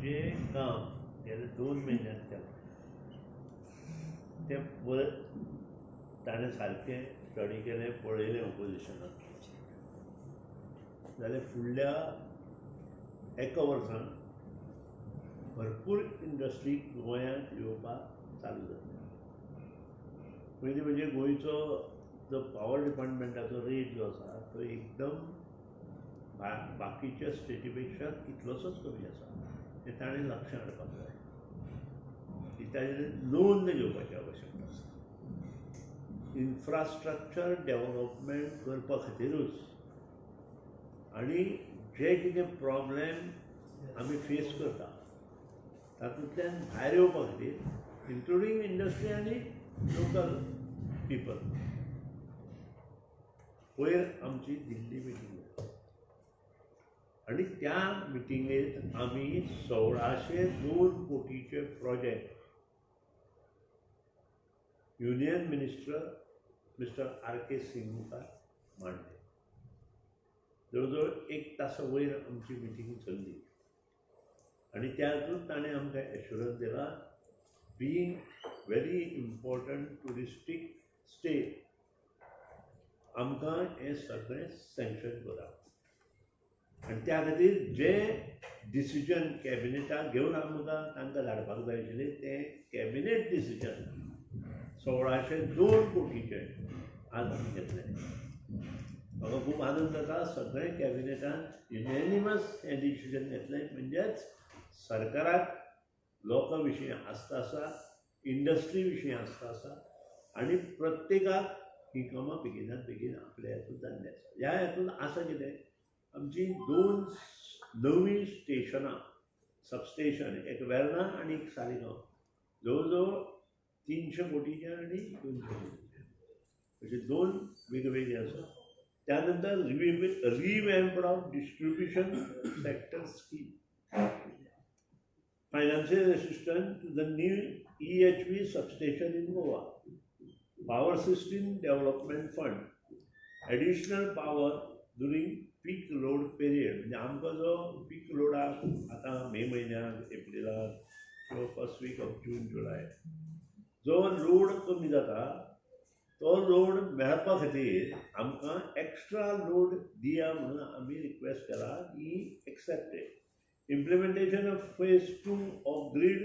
जें काम गेले 2 म्हयन्यांत केलां तें बरें ताणें सारकें स्टडी केलें, पळयलें ओपोजिशनान जाल्यार फुडल्या एका वर्सान भरपूर इंडस्ट्री गोंयांत येवपाक चालू जातली. पयलीं म्हणजे गोंयचो जो पावर डिपार्टमेंटाचो रेट जो आसा तो एकदम बाकीच्या स्टेटी पेक्षा कितलोसोच कमी आसा, हें ताणें लक्षांत हाडपाक जाय की ताजेर लोन घेवपाची आवश्यकता आसा. इन्फ्रास्ट्रक्चर डेवलपमेंट करपा खातीरूच आनी जे कितें प्रॉब्लेम आमी फेस करता तातूंतल्यान भायर येवपा खातीर, इन्क्लुडींग इंडस्ट्री आनी लोकल पिपल. पयर आमची दिल्ली मिटींग जाली आनी त्या मिटिंगेंत आमी 1602 कोटीचे project union minister mister R K Singh मुखार मांडले. जवळ जवळ एक तासा वयर आमची मिटींग चल्ली आनी त्यातून ताणें आमकां एश्युरन्स दिला, being very important touristic state, आमकां हें सगळें सँक्शन करा आनी त्या खातीर जे डिसिजन कॅबिनेटाक घेवन आमकां तांकां धाडपाक जाय आशिल्लें, तें कॅबिनेट डिसिजन 1602 कोटीचें आज आमी घेतलें. म्हाका खूब आनंद जाता. सगळें कॅबिनेटान युनॅनिमस हें डिसिजन घेतलें, म्हणजेच सरकाराक लोकां विशीं आस्था आसा, इंडस्ट्री विशीं आस्था आसा आनी प्रत्येकाक हीं कामां बेगिनात बेगीन आपल्या हातूंत जाल्लीं आसा. ह्या हातूंत आसा कितें, आमची दोन नवीं स्टेशनां, सबस्टेशन, एक वेर्णा आनी एक सालिगांव, जवळ जवळ 300 कोटीचें आनी 200 कोटीचें अशे दोन वेगवेगळे आसा. त्या नंतर revamp of distribution sector scheme, financial assistance to the new EHV substation in Goa, Power System Development Fund, additional power during peak load period. म्हणजे आमकां जो पीक लोडाक आतां मे म्हयन्याक, एप्रिलाक किंवा फर्स्ट वीक ऑफ जून, जुलय जो लोड कमी जाता, तो लोड मेळपा खातीर आमकां एक्स्ट्रा लोड दिया म्हणून आमी रिक्वेस्ट केला की accepted. Implementation of phase two of grid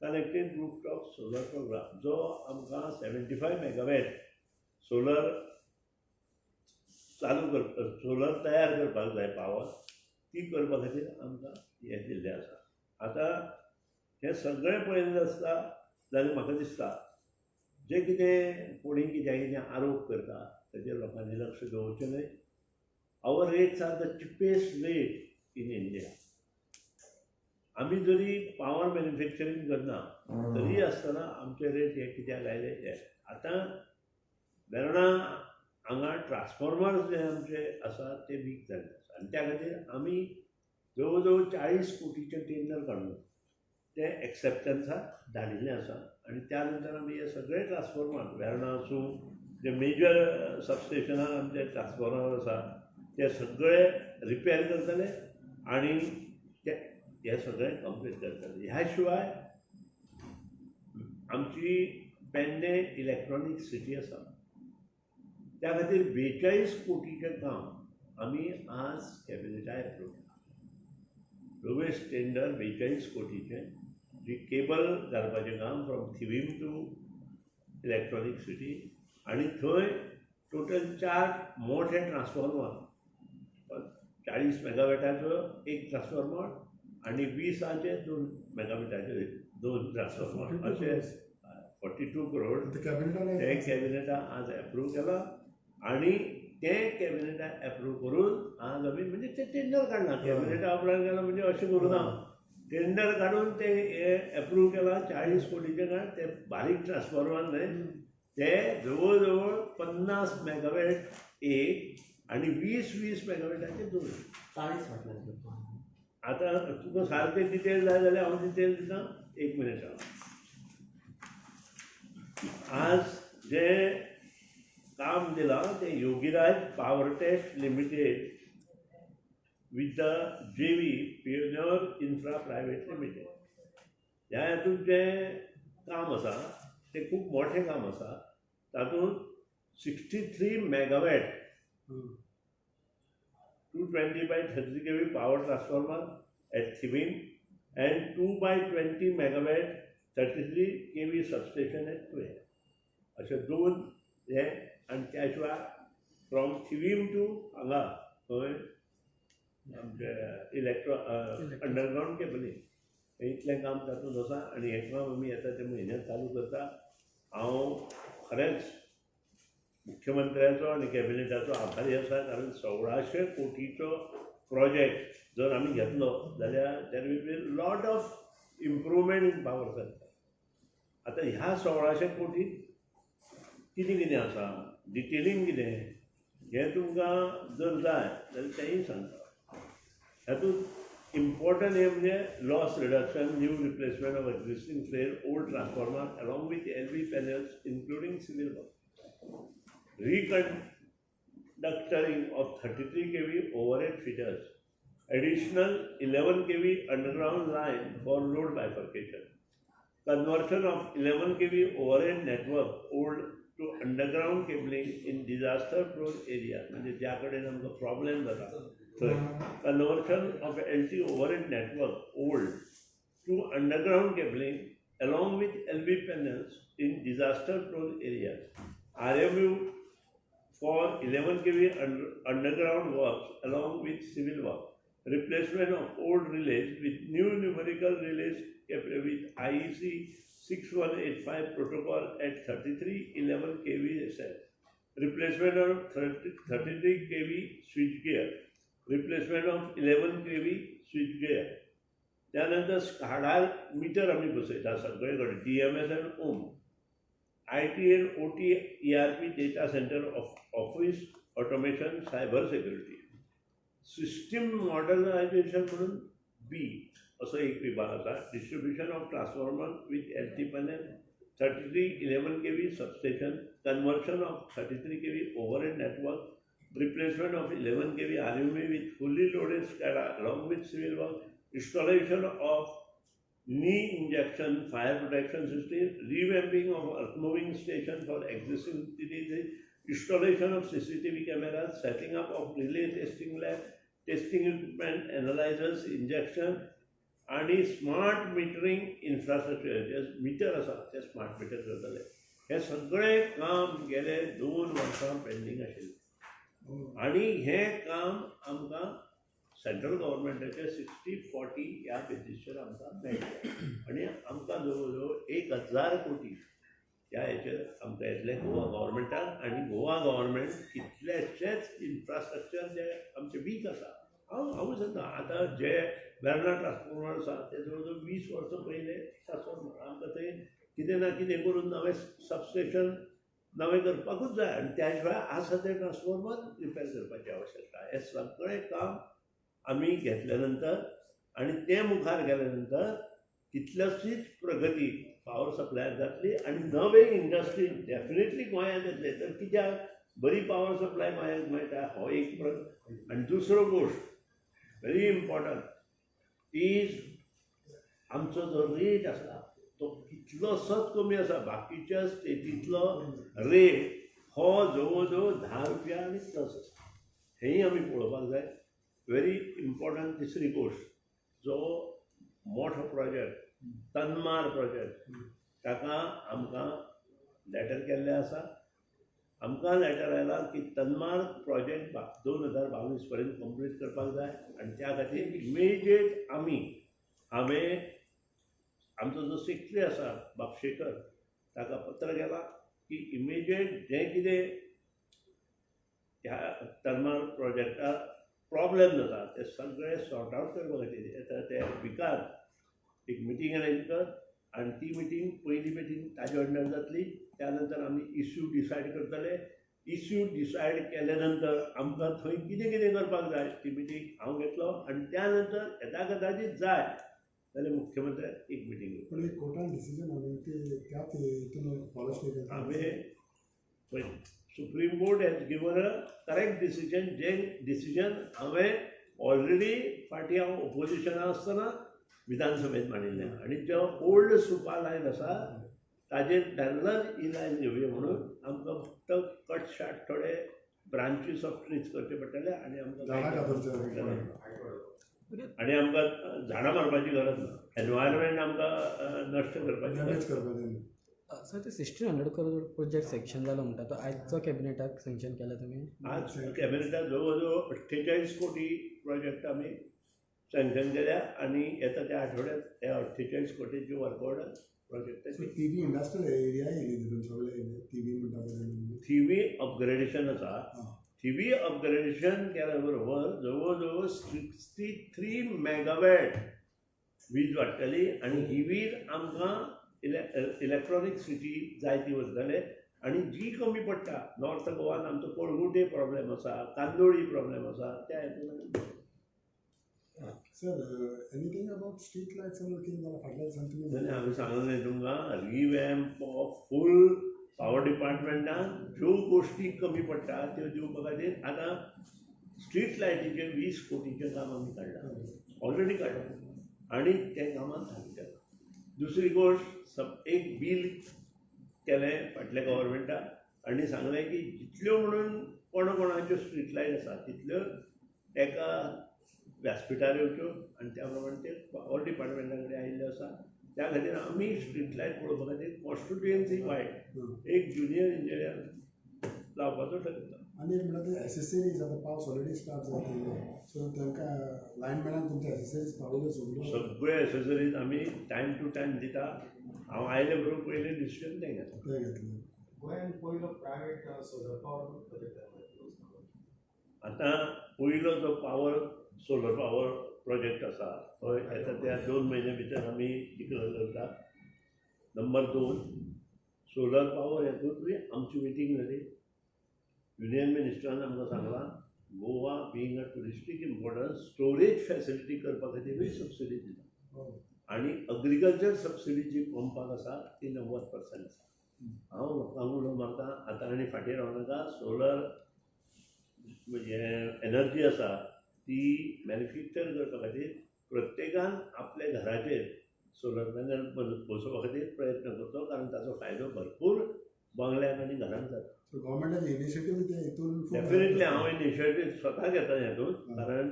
connected rooftop solar program, जो आमकां 75 मेगावॅट सोलर चालू कर, सोलर तयार करपाक जाय पावर, ती करपा खातीर आमकां हें दिल्लें आसा. आतां हें सगळें पळयलें आसता जाल्यार म्हाका दिसता, जे कितें कोणी कित्या कितें आरोप करता ताचेर लोकांनी लक्ष दवरचें न्हय. Our rates are the cheapest rate in India. आमी जरी पावर मॅन्युफॅक्चरींग करना तरी आसतना आमचे रेट हे कित्याक आयले हे. आतां वेर्णा हांगा ट्रान्सफॉर्मर जे आमचे आसा ते वीक जाल्ले आसा आनी त्या खातीर आमी जवळ जवळ 40 कोटीचें टेंडर काडून तें एक्सेप्टन्साक धाडिल्लें आसा आनी त्या नंतर आमी हे सगळे ट्रान्सफॉर्मर, वेर्णा आसूं, जे मेजर सबस्टेशनार आमचे ट्रान्सफॉर्मर आसा ते सगळे रिपेर करतले आनी ते हे सगळें कंप्लीट करतले. ह्या शिवाय आमची पेडणे इलेक्ट्रॉनीक सिटी आसा, त्या खातीर 42 कोटीचें काम आमी आज कॅबिनेटा एप्रूव केलां. लोवेस्ट टेंडर 42 कोटीचें जी केबल घालपाचें काम from Thivim to Electronic City आनी थंय टोटल चार मोठे ट्रान्सफॉर्मर, 40 मेगावॅटाचो एक ट्रान्सफॉर्मर आनी 20आचे 2 मेगावॅटाचे दोन ट्रान्सफॉर्मर, अशे 42 करोड. ते कॅबिनेटान ते कॅबिनेटान आज एप्रूव केला आनी तें कॅबिनेटान एप्रूव करून आज आमी म्हणजे ते टेंडर काडला. कॅबिनेटा उपरांत गेला म्हणजे अशें करूं ना, टेंडर काडून ते हे एप्रूव केला 40 कोटीचे. काय ते बारीक ट्रान्सफॉर्मर न्हय, ते जवळ जवळ 50 मेगावॅट एक आनी 20 20 मेगावॅटाचे दोन. 40 म्हटल्यार आतां तुका सारकें डिटेल जाय जाल्यार हांव डिटेल दिता, एक मिनीट राव. आज जें काम दिलां तें Yogiraj Powertech limited. with the JV Pioneer Infra Private Limited. ह्या हातूंत जें काम आसा तें खूब मोठें काम आसा. तातूंत 63 megawatt 220 by 30 kV power transformer at Thivim and 2 by 20 megawatt 33 kV substation at Tuem. अशे दोन हे आनी त्या शिवाय फ्रॉम थिवीम टू हांगा खंय आमचे इलेक्ट्रो अंडरग्रावंड केबलींग, हें इतलें काम तातूंत आसा आनी हें काम आमी येता त्या म्हयन्यांत चालू करता. हांव खरेंच मुख्यमंत्र्याचो आनी कॅबिनेटाचो आभारी आसा, कारण 1600 कोटीचो प्रोजेक्ट जर आमी घेतलो जाल्यार there will be lot of improvement in power sector. आतां ह्या 1600 कोटीत कितें कितें आसा, डिटेलींग कितें, हें तुमकां जर जाय जाल्यार तेंय सांगता. हातूंत इम्पॉर्टंट हें म्हणजे loss reduction, new replacement of existing frayed old transformer along with LV panels including civil work, reconductoring of 33 kV overhead feeders, additional 11 kV underground line for load bifurcation, conversion of 11 kV overhead network old to underground cabling in disaster prone area, म्हणजे ज्या कडेन आमकां problem जाता थंय, conversion of LT overhead network old to underground cabling along with LV panels in disaster prone areas, RMU for 11 kV underground works along with civil work, replacement of old relays with new numerical relays with IEC 6185 protocol at 3311 kV cell, replacement of 30, 33 kV switchgear, replacement of 11 kV switchgear. त्यानंतर SCADA metre आमी बसयता सगळे कडेन, DMS and OM, IT and OT ERP data center of office automation, cyber security, system modernization. म्हणून बी असो एक विभाग आसा, distribution of transformer with LT panel, 3311 kV substation, conversion of 33 kV overhead network, replacement of 11 kV RMU with fully loaded SCADA along with civil work, installation of knee injection fire protection system, revamping of earth moving station for existing utilities, installation of CCTV cameras, setting up of relay testing lab, testing equipment, analyzers, injection आणि smart मिटरींग infrastructure, जे metre आसा ते smart meter करतले. हें सगळें काम गेले 2 वर्सां pending आशिल्लें आनी हें काम आमकां सेंट्रल गव्हर्मेंटाचे 60-40 ह्या बेजीसचेर आमकां मेळटलें आनी आमकां जवळ जवळ 1000 कोटी ह्या हेचेर आमकां येतले गोवा गव्हर्मेंटाक. आनी गोवा गव्हर्मेंट कितलेशेच इन्फ्रास्ट्रक्चर जे आमचे वीक आसा, हांवूय सांगता, आतां जे वेर्ना ट्रान्सफॉर्मर आसा ते जवळ जवळ 20 वर्सां पयलें ट्रान्सफॉर्मर, आमकां थंय कितें ना कितें करून नवें सबस्टेशन नवें करपाकूच जाय आनी त्या शिवाय आसा तें ट्रान्सफॉर्मर रिपेर करपाची आवश्यकता. हें सगळें काम आमी घेतल्या नंतर आनी तें मुखार गेल्या नंतर कितल्याशीच प्रगती पावर सप्लायार जातली आनी नवे इंडस्ट्री डेफिनेटली गोंयांत येतले. तर कित्याक बरी पावर सप्लाय गोंयांत मेळटा हो एक प्रश्न. आनी दुसरो गोश्ट व्हेरी इम्पॉर्टंट is आमचो जो रेट आसा तो कितलोसोच कमी आसा. बाकीच्या स्टेटींतलो रेट हो जवळ जवळ 10 रुपया आनी प्लस आसा, हेंय आमी पळोवपाक जाय. व्हेरी इम्पॉर्टंट तिसरी गोश्ट, जो मोठो प्रोजेक्ट तन्मार प्रोजेक्ट, ताका आमकां लेटर केल्लें आसा. आमकां लेटर आयलां की तन्मार प्रोजेक्ट 2022 पर्यंत कंप्लीट करपाक जाय आनी त्या खातीर इमिजिएट आमी हांवें आमचो जो सेक्रेटरी आसा बापशेकर ताका पत्र केलां की इमिजिएट जें कितें ह्या तन्मार प्रोजेक्टाक प्रॉब्लेम जाता ते सगळे सॉर्ट आवट करपा खातीर येता ते विकार एक मिटींग अरेंज कर आनी ती मिटींग, पयली मिटींग ताजे अंडर जातली. त्या नंतर आमी इश्यू डिसायड करतले. इश्यू डिसायड केल्या नंतर आमकां थंय कितें कितें करपाक जाय ती मिटींग हांव घेतलो आनी त्या नंतर येता कदाचीत जाय जाल्यार मुख्यमंत्र्याक एक मिटींग. पण एक कोर्टान डिसिजन आनी ते त्याच हितून फॉरेस्ट एरिया हांवें पळय, Supreme Court has given a correct decision, जें डिसिजन हांवें ऑलरेडी फाटीं हांव ओपोजिशनां आसतना विधानसभेत मांडिल्लें आनी जो ओल्ड सुपा लायन आसा ताजेर पॅरलल ही लायन घेवया म्हणून आमकां फक्त कट शार्ट थोडे ब्रांचीस ऑफ ट्रीज करचे पडटले आनी आमकां झाडां कातरचे. आनी आमकां झाडां मारपाची गरज ना, एनवायरमेंट आमकां नश्ट करपाची गरज. डॅमेज करपाचें न्ही. सर, ते 1600 करोड प्रोजेक्ट सँक्शन जालो म्हणटा, तो आयचो कॅबिनेटाक सँक्शन केला तुमी? आज कॅबिनेटात जवळ जवळ 48 कोटी प्रोजेक्ट आमी सँक्शन केल्या आनी येता त्या आठवड्यात ह्या 48 कोटीची वर्क ऑर्डर प्रोजेक्टाची. थिवी इंडस्ट्रियल एरिया येयली तितून, सगळे येयले थिवी म्हणटा पळय. थिवी अपग्रेडेशन आसा. आं. थिवी अपग्रेडेशन केल्या बरोबर जवळ जवळ 63 मेगावॅट वीज वाडटली आनी ही वीज आमकां इलेक्ट्रॉनीक सिटी जाय ती वतले आनी जी कमी पडटा, नॉर्थ गोवान आमचो कळंगूटे प्रॉब्लेम आसा, कांदोळी प्रॉब्लेम आसा, त्या हेतून. Sir, anything about street lights कितें जालां फाटल्या दिसान तुमी? जाल्यार हांवें सांगलें तुमकां, रिवॅम्प ऑफ फूल पावर डिपार्टमेंटान ज्यो गोश्टी कमी पडटा त्यो दिवपा खातीर आतां स्ट्रीट लायटीचें 20 कोटीचें काम आमी काडलां, ऑलरेडी काडलां आनी तें कामान चालू केलां. दुसरी गोश्ट, सब एक बील केलें फाटल्या गव्हर्मेंटान आनी सांगलें की जितल्यो म्हणून कोणा कोणाच्यो स्ट्रीट लायट आसा तितल्यो एका व्यासपिठार येवच्यो आनी त्या प्रमाणे ते पावर डिपार्टमेंटा कडेन आयिल्ल्यो आसा. त्या खातीर आमी स्ट्रीट लायट पळोवपा खातीर कॉन्स्टिट्युएन्सी वायड एक ज्युनियर इंजिनियर लावपाचो ठरयता. आनी एक म्हणल्यार ते एसेसरीज, आतां पावस ऑलरेडी स्टार्ट जाता, सो तांकां लायनमॅनाक तुमचे एसेसरीज पावयल्यो सगळ्यो? सगळे एसेसरीज आमी टायम टू टायम दिता. हांव आयले बरोबर पयलें डिसिजन तें घेता. ते घेतले. गोंयांत पयलो प्रायव्हेट सोलर पॉवर प्रोजेक्ट. आतां पयलो जो पावर सोलर पावर प्रोजेक्ट आसा तो येता त्या 2 म्हयन्या भितर आमी डिक्लेर करता. नंबर 2, सोलर पावर हेतूंतूय आमची मिटींग जाली. युनियन मिनिस्टरान आमकां सांगलां, Goa being a touristic importance, storage facility करपा खातीरूय सबसिडी दिता आनी अग्रिकल्चर सबसिडी जी पंपाक आसा ती 90% आसा. हांव लोकांक उलो मारता, आतां आनी फाटीं रावनाका. सोलर हें एनर्जी आसा ती मॅन्युफॅक्चर करपा खातीर प्रत्येकान आपल्या घराचेर सोलर पॅनल बसोवपा खातीर प्रयत्न करचो, कारण ताचो फायदो भरपूर बंगल्यांक आनी घरांक जाता. सो गव्हर्मेंटाचे इनिशिएटीव ते हितून. डेफिनेटली हांव इनिशिएटीव स्वता घेता हेतून, कारण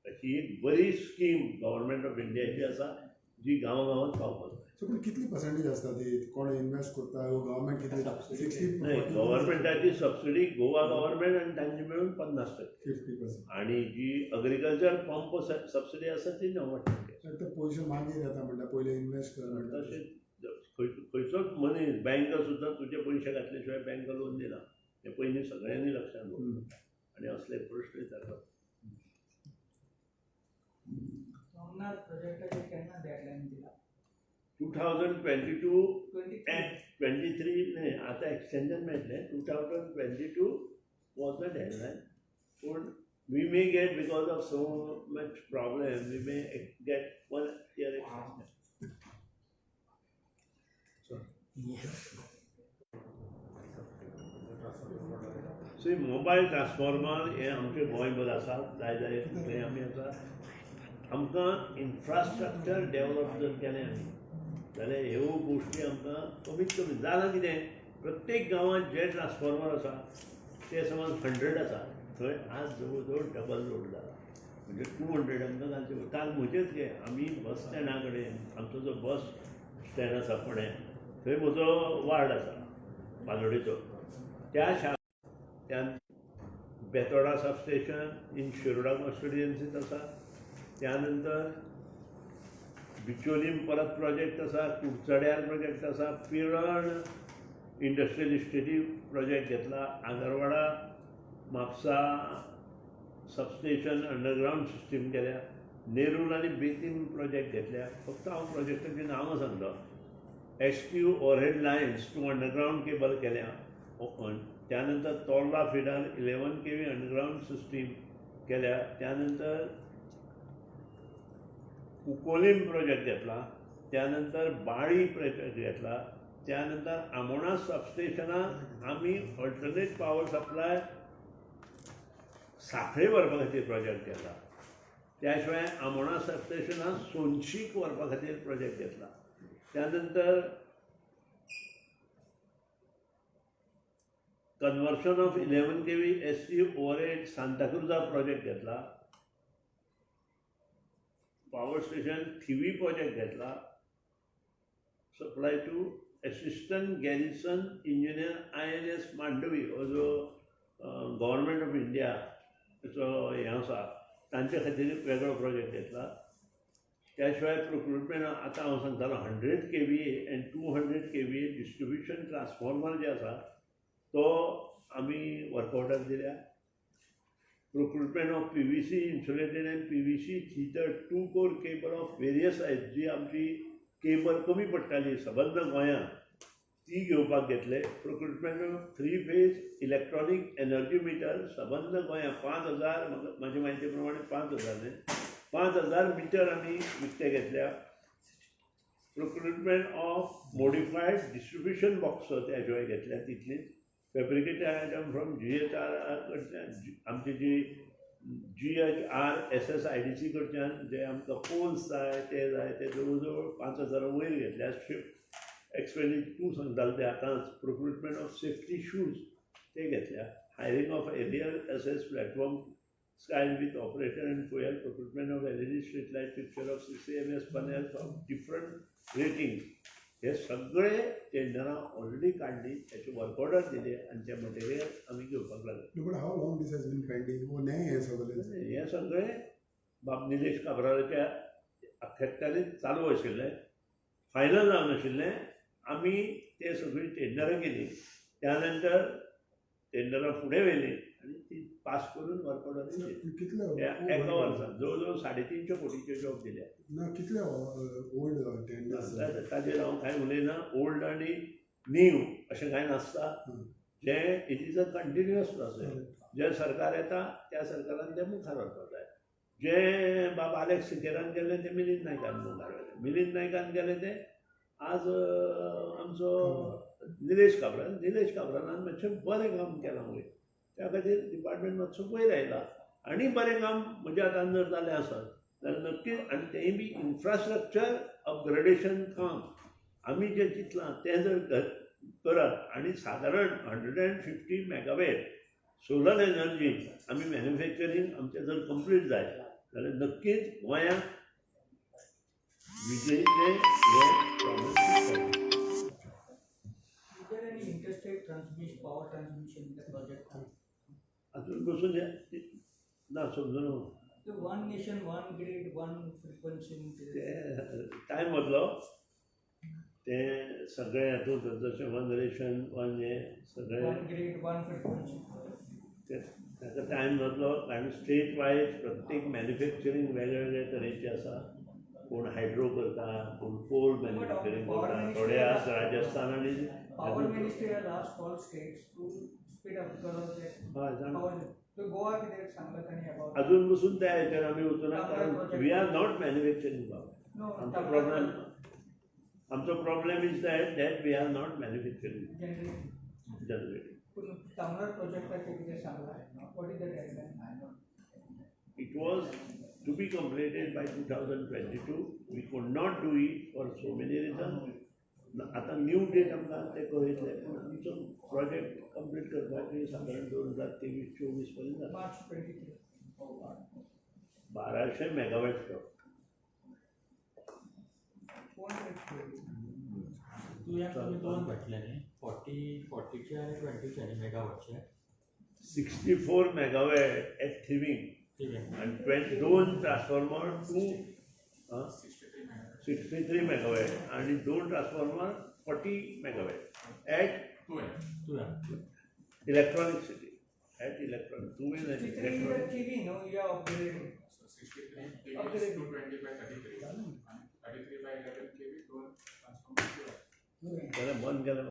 ही एक बरी स्कीम गव्हर्मेंट ऑफ इंडियाची आसा जी गांवा गांवांत पावपाक जाय. सो पूण कितली पर्सेंटेज आसता ती, कोण इन्वेस्ट करता, गव्हर्मेंट कितली, 60? नाही, गव्हर्मेंटाची सबसिडी गोवा गव्हर्मेंट आनी तांची मेळून 50%. 50%. आणि जी अग्रिकल्चर पंप सबसिडी आसा ती 90%. ते पयशे मागीर येता म्हणटा, पयले इन्वेस्ट कर म्हणटा. तशें खंयचोच मनीस, बँक सुद्दां तुजे पयशे घातले शिवाय बँक लोन दिना, हें पयलीं सगळ्यांनी लक्षांत दवरप आनी असले प्रश्न विचारतात. सोमनाथ प्रोजेक्टाचेर केन्ना डेडलायन दिला? 2022. 23. 23 न्हय, आतां एक्सटेंशन मेळटलें. 2022 was the deadline, पूण we may get, because of so much problem, we may get one year extension. Yes. See, mobile transformer हे आमचे गोंयभर आसा, जाय जाय थंय आमी आसा. आमकां इन्फ्रास्ट्रक्चर डेवलप जर केलें आमी जाल्यार ह्यो गोश्टी आमकां कमीत कमी. जालां कितें, प्रत्येक गांवांत जे ट्रान्सफॉर्मर आसा ते समज 100 आसा, थंय आज जवळ जवळ डबल लोड जाला, म्हणजे 200 आमकां घालचे पडटा. काल म्हजेच घे, आमी बस स्टँडा कडेन, आमचो जो बस स्टँड आसा फोंडें, थंय म्हजो वार्ड आसा बांदोडेचो, त्या शा त्या बेतोडा सबस्टेशन इन शिरोडा कॉन्स्टिट्युएन्सीत आसा. त्यानंतर बिचोलीम परत प्रोजेक्ट आसा, कुडचड्यार प्रोजेक्ट आसा, पिळर्ण इंडस्ट्रियल इस्टेटी प्रोजेक्ट घेतला, Agarwada Mapusa substation underground system केल्या, नेरूल आनी बेतीम प्रोजेक्ट घेतल्या. फक्त हांव प्रोजेक्टाची नांवां सांगता. ST overhead lines to underground cable केल्या. त्यानंतर तोर्ला feeder 11 kV underground system केल्या. त्यानंतर कुकोलीम प्रोजेक्ट घेतला, त्यानंतर बाळी प्रोजेक्ट घेतला, त्यानंतर आमोणा सबस्टेशनाक आमी ऑल्टरनेट पावर सप्लाय सांखळे व्हरपा खातीर प्रोजेक्ट घेतला. त्या शिवाय आमोणा सबस्टेशनाक सोनशीक व्हरपा खातीर प्रोजेक्ट घेतला. त्या नंतर conversion of 11 kV SC overhead सांताक्रुजा project घेतला. पॉवर स्टेशन थिवी प्रोजेक्ट घेतला. Supply to assistant garrison engineer INS Mandovi हो जो गव्हर्मेंट ऑफ इंडियाचो हें आसा तांचे खातीर वेगळो प्रोजेक्ट घेतला. त्या शिवाय प्रोक्युरमेंट आतां हांव सांगतालो 100 kVA and 200 kVA distribution transformer जे आसा तो आमी वर्कआवटाक दिल्या. Procurement of PVC insulated and PVC sheathed 2 core cable of various size, जी आमची केबल कमी पडटाली सबंद गोंयांत ती घेवपाक घेतले. Procurement of 3 phase electronic energy meter सबंद गोंयांत 5000, म्हाका म्हाजे म्हायती प्रमाणे 5000 न्ही, 5000 मिटर आमी विकते घेतल्या. Procurement of modified distribution box त्या शिवाय घेतल्या तितलीच. Fabricated item from GHR कडच्यान, आमची जी GHR SSIDC कडच्यान जे आमकां पोल्स जाय ते जाय ते जवळ जवळ 5000 वयर घेतल्या. शिफ्ट एक्सपेंडिचर तूं सांगतालो ते आतांच प्रोक्युरमेंट ऑफ सेफ्टी शूज ते घेतल्या. Hiring of aerial access platform sky with operator and fuel, procurement of LED street light fixture of CCMS panels of different ratings, हे सगळे टेंडरां ऑलरेडी काडली, त्याचे वर्क ऑर्डर दिले आनी ते मटेरियल आमी घेवपाक लागले. But how long this has been pending? हो न्याय हें सगळें. हें सगळें बाब निलेश काब्रालाच्या अखेत्यारीत चालू आशिल्लें, फायनल जावं नाशिल्लें. आमी ते सगळीं टेंडरां केली, त्या नंतर टेंडरां फुडें व्हेलीं आनी ती पास करून वर्क ऑर्डर दिली. कितले एका वर्सान जवळ जवळ 350 कोटीचे जॉब दिले. ना, कितले ओल्ड टेंडर्स? ताजेर हांव कांय उलयना. ओल्ड आनी न्यू अशें कांय नासता जें. It is a continuous process. जें सरकार येता त्या सरकारान तें मुखार व्हरपाक जाय. जें बाब आलेक्स सिकेरान केलें तें मिलिंद नायकान मुखार व्हेलें, मिलिंद नायकान केलें तें आज आमचो निलेश काब्राल. निलेश काब्रालान मातशें बरें काम केलां वयर, त्या खातीर डिपार्टमेंट मातसो वयर आयला. आनी बरें काम म्हज्या हातान जर जालें आसत जाल्यार नक्कीच, आनी तेंय बी इन्फ्रास्ट्रक्चर अपग्रेडेशन काम आमी जें चिंतलां तें जर करत आनी सादारण 150 megawatt solar energy आमी मॅन्युफॅक्चरींग आमचें जर कंप्लीट जायत जाल्यार नक्कीच गोंयांत विजेचें हें problem सुट्टलें. Is there any interstate transmission, power transmission in the project? अजून बसून ना समजून. The one nation, one grid, one frequency. ते टायम मदलो तें सगळें हातूंत जशें वन रेशन वन हें सगळें One grid, one frequency. ते ताका टायम जातलो, कारण स्टेट वायज प्रत्येक मॅन्युफॅक्चरींग वेगळे वेगळे तरेचे आसा. कोण हायड्रो करता, कोण कोल मॅन्युफॅक्चरींग करता, थोडे आज राजस्थान आनी Power ministry has asked all states to speed up because of that. हय जाणा. Power. So Goa कितें सांगला तांणी about? अजून बसून त्या हेचेर आमी वचूना, कारण we are not manufacturing power. No. आमचो प्रॉब्लेम, आमचो problem is that we are not manufacturing Generating. Generating. पूण तामनार प्रोजेक्टाचें कितें सांगलां? What is the deadline? It was to be completed by 2022. We could not do it for so many reasons. आतां new date आमकां ते कळयतले, पूण आमचो project complete करपाची सादारण 2023-24 पर्यंत जाता. मार्च 23. 1200 मेगावॅट तो. 400. तुवें तुमी दोन म्हटले न्ही, 40, 40चे आनी 20चे न्ही मेगावॉटचे? 64 megawatt at Thivim ठीक आहे. आनी 20, दोन ट्रान्सफॉर्मर, 263 मेगावॅट आनी दोन ट्रान्सफॉर्मर 40 megawatt at तुवें इलेक्ट्रॉनिक सिटी, at electronic तुवें. 63 electronic TV, no, you are upgrading. So 63 kV Upgrade. is 220 by 33. And 33 by 11 kV, दोन transformer. बरें बंद केलें.